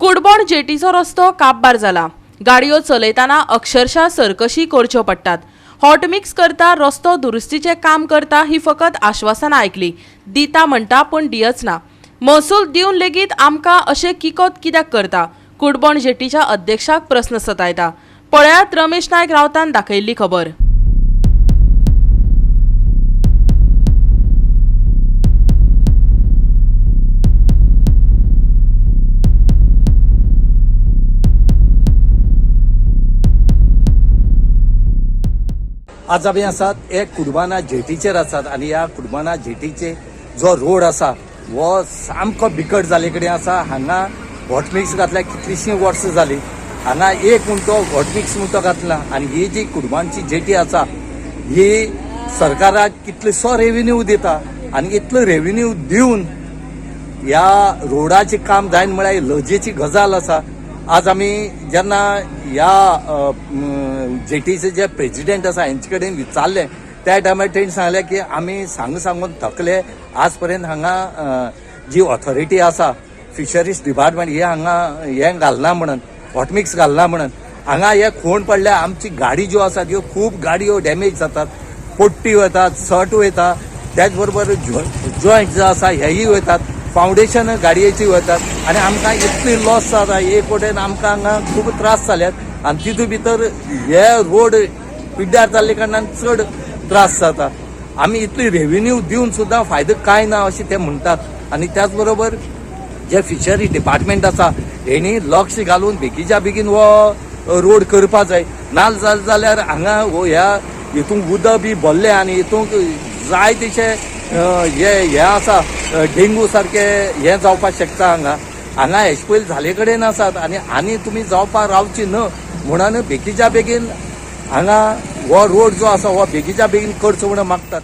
कुडबण जेटीचो रस्तो काबार जाला. गाडयो चलयतना अक्षरशः सर्कशी करच्यो पडटात. हॉट मिक्स करता, रस्तो दुरुस्तीचें काम करता ही फकत आश्वासनां आयकली. दिता म्हणटा पूण दियच ना. महसूल दिवन लेगीत आमकां अशें किकोत कित्याक करता? कुडबण जेटीच्या अध्यक्षाक प्रस्न सतायता. पळयात रमेश नायक रावतान दाखयल्ली खबर. आज आमी आसात हे कुडबाना जेटीचेर आसात आनी ह्या कुडबाना जेटीचे जो रोड आसा हो सामको बिकट जाल्ले कडेन आसा. हांगा हॉटमिक्स घातल्या कितलींशीं वर्सां जालीं. हांगा एक उंटो हॉटमिक्स उंटो घातला आनी ही जी कुडबानची जेटी आसा ही सरकाराक कितलोसो रेविन्यू दिता आनी इतलो रेविन्यू दिवन ह्या रोडाचें काम जायना म्हळ्यार ही लजेची गजाल आसा. आज आमी जेन्ना ह्या जेटीचे जे प्रेजिडेंट आसा हेंचे कडेन विचारलें त्या टायमार तेणी सांगलें की आमी सांग सांगून थकले. आज पर्यंत हांगा जी ऑथॉरिटी आसा फिशरीज डिपार्टमेंट हे हांगा हें घालना म्हणून हॉटमिक्स घालना म्हणून हांगा हे खोण पडल्या. आमची गाडी ज्यो आसा त्यो खूब गाडयो डॅमेज जातात, पोट्टी वतात, सट वयता, त्याच बरोबर जॉयंट जो आसा हेयी वयतात, फावंडेशन गाडयेची वतात आनी आमकां इतली लॉस जाता. एक वटेन आमकां हांगा खूब त्रास जाल्यात आनी तितूंत भितर हे रोड पिड्ड्यार जाल्ले कारणान चड त्रास जाता. आमी इतली रेविन्यू दिवन सुद्दां फायदो कांय ना अशें ते म्हणटात. आनी त्याच बरोबर जे फिशरी डिपार्टमेंट आसा हेणी लक्ष घालून बेगीच्या बेगीन हो रोड करपा जाय. ना जाल्यार हांगा ह्या हितूंक उदक बी भरलें आनी हितूंक जाय तशें हे हे आसा डेंगू सारके हें जावपाक शकता. हांगा हांगा हेजे पयलीं जाले कडेन आसात आनी आनी तुमी जावपाक रावची न्हय म्हणून बेगीच्या बेगीन हांगा हो रोड जो आसा हो बेगीच्या बेगीन करचो म्हणून मागतात.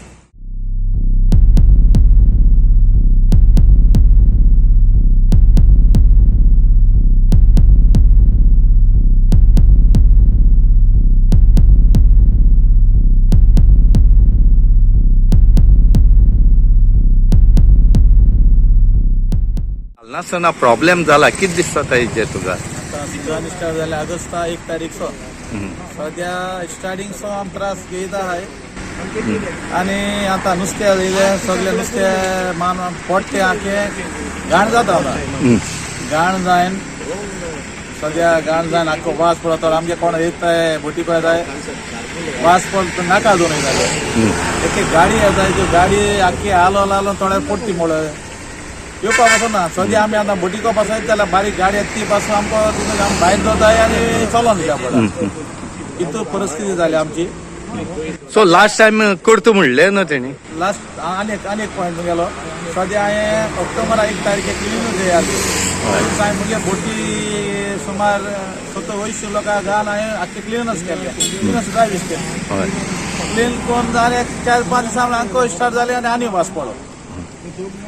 नासतना प्रॉब्लेम जाला कितें दिसता हेजेर तुका? सीजन स्टार्ट जाले ऑगस्टा 1 तारीख सो सद्या स्टार्टिंग सो आम त्रास घेयत आहाय आनी आतां नुस्तें येयलें सगळें नुस्तें मान पोट्टे आखे घाण जाता आतां. घाण जायन सद्या घाण जायन आख्खो वास पडता. आमगे कोण येताय बोटी पळयताय वास पड नाका जावन वयताले. एक एक गाडी येताय त्यो गाडी आख्खी हालो हालो थोडे पोट्टी मोळ येवपाक पासून ना. सद्या आमी आतां बोटीको पासून येत जाल्यार बारीक गाडी येता ती पासून आमकां तितून आमी भायर जाताय आनी चलोन वयता पडटा. इतू परिस्थिती जाली आमची. सो लास्ट टायम करता म्हणलें न्हू तेणी? लास्ट आनी एक पॉयंट गेलो. सद्या हांवें ऑक्टोबरा 1 तारखेक क्लिनूच हे आसली हांवें मुगे बोटी सुमार 70-80 लोकां घाल हांवें आख्खें क्लिनच केलें. क्लिनच ड्रायव्ह केलें. क्लीन करून जालें 4-5 दिसां आमकां स्टार्ट जालें आनी आनी वास पडलो.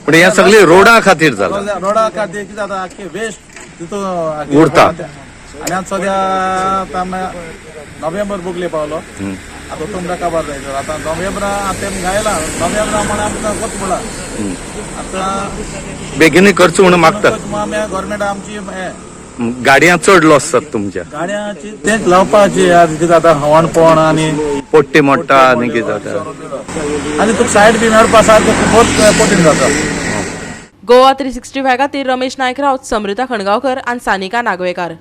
पूण हे सगळे रोडा खातीर जाला. रोडा खातीर कितें जाता आख्खें वेस्ट तितून उरता. आनी आतां सद्या नोव्हेंबर बुगले पावलो. आतां तुमकां काबार जायत आतां नोव्हेंबरा आतां घायला नोव्हेंबरा म्हण आमकां कोत म्हणला आतां बेगीन करचो म्हणून मागतात. आमी गव्हर्मेंट आमची गाडयां चड लॉस जाता तुमच्या. गाडयांची तेच लावपाची कितें जाता हवणपण आनी पोट्टे मोडटा आनी कितें जाता. आनी तुका सायड बी मेळपा सारकें खूबच कठीण जाता. गोवा 365 खातीर रमेश नायक राऊत, समृता खणगांवकर आनी सानिका नागवेकार.